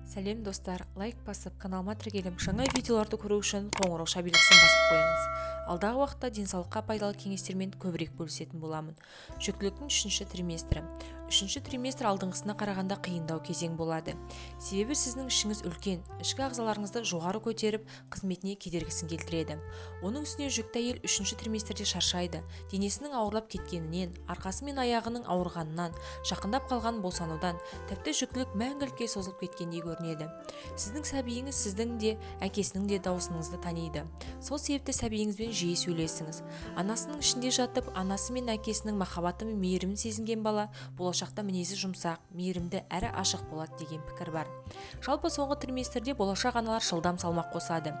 Сәлем, достар! Лайк басып, каналыма тіркеліп, жаңа видеоларды көру үшін қоңырауша белгісін басып қойыңыз. Алдағы уақытта денсаулыққа пайдалы кеңестермен көбірек бөлісетін боламын. Жүктіліктің үшінші триместрі. Үшінші триместр алдыңғысына қарағанда қиындау кезең болады. Себебі сіздің ішіңіз үлкен, ішкі ағзаларыңызды жоғары көтеріп, қызметіне кедергісін келтіреді. Оның үстіне жүкті әйел үшінші триместрде шаршайды. Денесінің ауырлап кеткенінен, арқасы мен аяғының ауырғанынан, жақындап қалған босанудан, тіпті жүктілік мәңгілікке созылып кеткендей көрінеді. Сіздің сәбиіңіз сіздің де, әкесінің де дауысыңызды таниды. Сол себепті сәбиіңізбен жиі сөйлесіңіз. Анасының ішінде жатып, анасы мен әкесінің махаббаты мен мейірімін сезінген бала болашақта мінезі жұмсақ, мейірімді әрі ашық болады деген пікір бар. Жалпы, соңғы триместрде болашақ аналар жылдам салмақ қосады.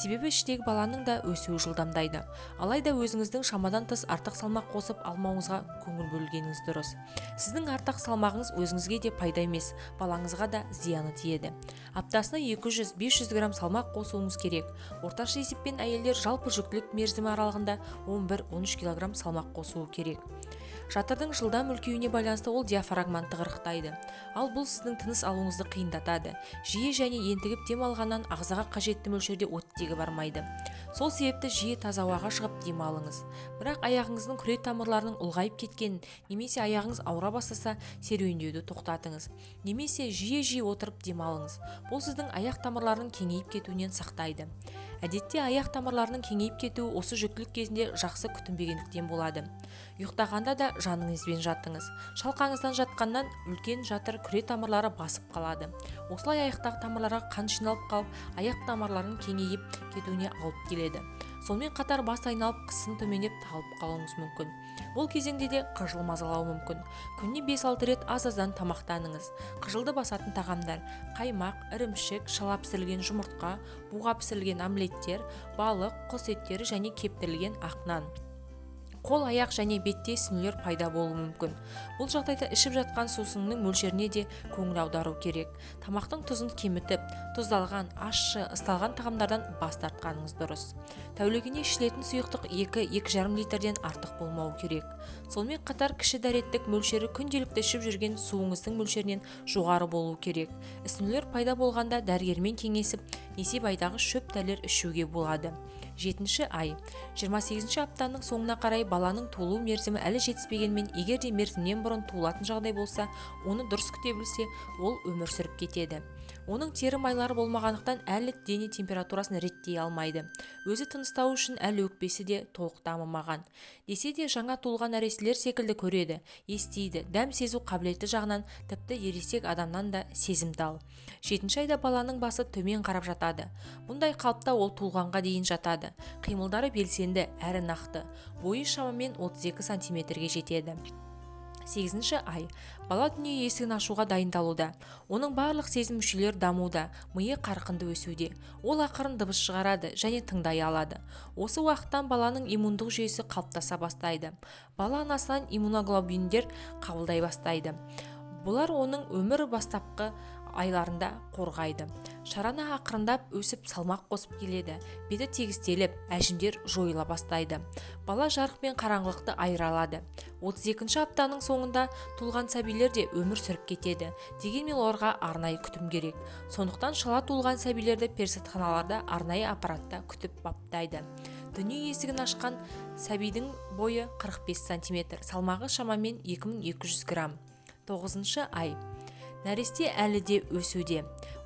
Себебі іштегі баланың да өсуі жылдамдайды. Алайда өзіңіздің шамадан тыс артық салмақ қосып алмауыңызға көңіл бөлгеніңіз дұрыс. Сіздің артық салмағыңыз өзіңізге де пайда емес, балаңызға да зияны тиеді. Аптасына 200-500 грамм салмақ қосуыңыз керек. Орташа есеппен әйелдер жалпы жүктілік мерзімі аралығында 11-13 килограмм салмақ қосуы керек. Жатырдың жылдам үлкеюіне байланысты ол диафрагманы тығырықтайды. Ал бұл сіздің тыныс алуыңызды қиындатады. Жиі және ентігіп дем алғаннан ағзаға қажетті мөлшерде оттегі бармайды. Сол себепті жиі таза ауаға шығып дем алыңыз. Бірақ аяғыңыздың күре тамырларының ұлғайып кеткенін немесе аяғыңыз ауыра бастаса, серуендеуді тоқтатыңыз. Немесе жиі-жиі отырып дем алыңыз. Бұл сіздің аяқ тамырларының кеңейіп кетуінен сақтайды. Әдетте аяқ тамырларының кеңейіп кетуі осы жүктілік кезінде жақсы күтінбегендіктен болады. Ұйықтағанда да жаныңызбен жатыңыз. Шалқаңыздан жатқаннан үлкен жатыр күре тамырлары басып қалады. Осылай аяқтағы тамырларға қан жиналып қалып, аяқ тамырларының кеңейіп кетуіне алып келеді. Сонымен қатар бас айналып, қысым төмендеп, талып қалуыңыз мүмкін. Бұл кезеңде де қыжыл мазалауы мүмкін. Күніне 5-6 рет аз-аздан тамақтаныңыз. Қыжылды басатын тағамдар: қаймақ, ірімшік, шала пісірілген жұмыртқа, буға пісірілген омлеттер, балық, құс еттері және кептірілген ақ нан. Қол, аяқ және бетте ісінулер пайда болуы мүмкін. Бұл жағдайда ішіп жатқан сусынның мөлшеріне де көңіл аудару керек. Тамақтың тұзын кемітіп, тұздалған, ащы, ысталған тағамдардан бас тартқаныңыз дұрыс. Тәулігіне ішілетін сұйықтық 2-2,5 литрден артық болмауы керек. Сонымен қатар кіші дәреттік мөлшері күнделікті ішіп жүрген суыңыздың мөлшерінен жоғары болуы керек. Ісінулер пайда болғанда дәрігермен кеңесіп, несеп айдағы шөп дәрілер ішуге болады. Жетінші ай. 28 аптаның соңына қарай баланың туылу мерзімі әлі жетіспегенмен, егер де мерзімнен бұрын туылатын жағдай болса, оны дұрыс күте білсе, ол өмір сүріп кетеді. Оның тері майлары болмағандықтан, әлі дене температурасын реттей алмайды. Өзі тыныстауы үшін әлі өкпесі де толық дамымаған. Десе де, жаңа туылған нәрестелер секілді көреді, естиді, дәм сезу қабілеті жағынан тіпті ересек адамнан да сезімтал. Жетінші айда баланың басы төмен қарап жатады. Бұндай қалыпта ол туылғанға дейін жатады. Қимылдары белсенді әрі нақты. Бойы шамамен 32 сантиметрге жетеді. Сегізінші ай. Бала дүние есігін ашуға дайындалуда. Оның барлық сезім мүшелері дамуда, миы қарқынды өсуде. Ол ақырын дыбыс шығарады және тыңдай алады. Осы уақыттан баланың иммундық жүйесі қалыптаса бастайды. Бала анасынан иммуноглобулиндер қабылдай бастайды. Бұлар оның өмір бастапқы айларында қорғайды. Шарана ақырындап өсіп, салмақ қосып келеді. Беті тегістеліп, әжімдер жойыла бастайды. Бала жарық пен қараңғылықты айыра алады. 32 аптаның соңында туылған сәбилер де өмір сүріп кетеді. Дегенмен оларға арнайы күтім керек. Сондықтан шала туылған сәбилерді перзентханаларда арнайы аппаратта күтіп баптайды. Дүние есігін ашқан сәбидің бойы 45 сантиметр, салмағы шамамен 2200 грамм. Тоғызыншы ай. Нәресте әлі де өсуде.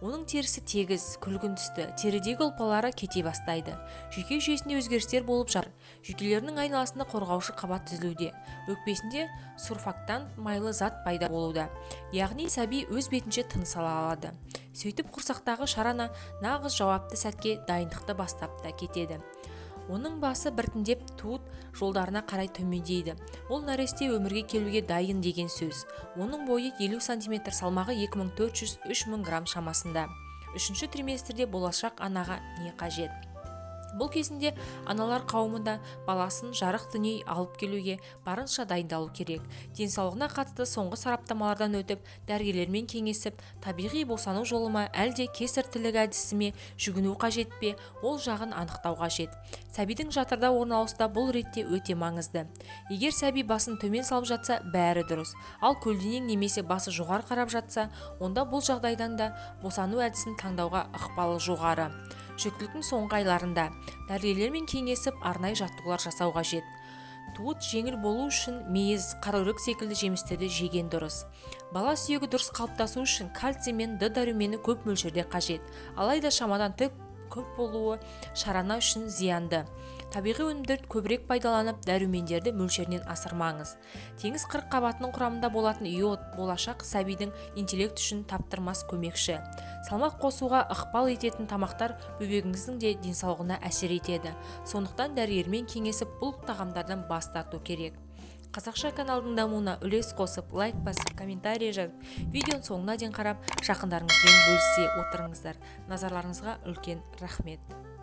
Оның терісі тегіс, күлгін түсті, терідегі ұлпалары кете бастайды. Жүйке жүйесінде өзгерістер болып жатыр. Жүйкелерінің айналасында қорғаушы қабат түзілуде. Өкпесінде сурфактант майлы зат пайда болуда. Яғни сәби өз бетінше тыныс ала алады. Сөйтіп, құрсақтағы шарана нағыз жауапты сәтке дайындықты бастап та кетеді. Оның басы біртіндеп туу жолдарына қарай төмендейді. Ол нәресте өмірге келуге дайын деген сөз. Оның бойы 50 сантиметр, салмағы 2400-3000 грамм шамасында. Үшінші триместрде болашақ анаға не қажет? Бұл кезінде аналар қауымы да баласын жарық дүние алып келуге барынша дайындалу керек. Денсаулығына қатысты соңғы сараптамалардан өтіп, дәрігерлермен кеңесіп, табиғи босану жолы ма, әлде кесар тілігі әдісі ме жүгіну қажет пе, ол жағын анықтау қажет. Сәбидің жатырда орналасуы да бұл ретте өте маңызды. Егер сәби басын төмен салып жатса, бәрі дұрыс. Ал көлденең немесе басы жоғары қарап жатса, онда бұл жағдайдан да босану әдісін таңдауға ықпалы жоғары. Жүктіліктің соңғы айларында дәрігерлермен кеңесіп, арнайы жаттығулар жасау қажет. Туыт жеңіл болу үшін мейіз, қараүрек секілді жемістерді жеген дұрыс. Бала сүйегі дұрыс қалыптасу үшін кальций мен Д дәрумені көп мөлшерде қажет. Алайда шамадан тыс көп болуы шарана үшін зиянды. Табиғи өнімдерді көбірек пайдаланып, дәрумендерді мөлшерінен асырмаңыз. Теңіз қырыққабатының құрамында болатын йод болашақ сәбидің интеллекті үшін таптырмас көмекші. Салмақ қосуға ықпал ететін тамақтар бөбегіңіздің де денсаулығына әсер етеді. Сондықтан дәрігермен кеңесіп, бұл тағамдардан бас тарту керек. Қазақша каналдың дамуына үлес қосып, лайк басып, комментарий жазып, видеоның соңына дейін қарап, жақындарыңызбен бөлісе отырыңыздар. Назарларыңызға үлкен рахмет.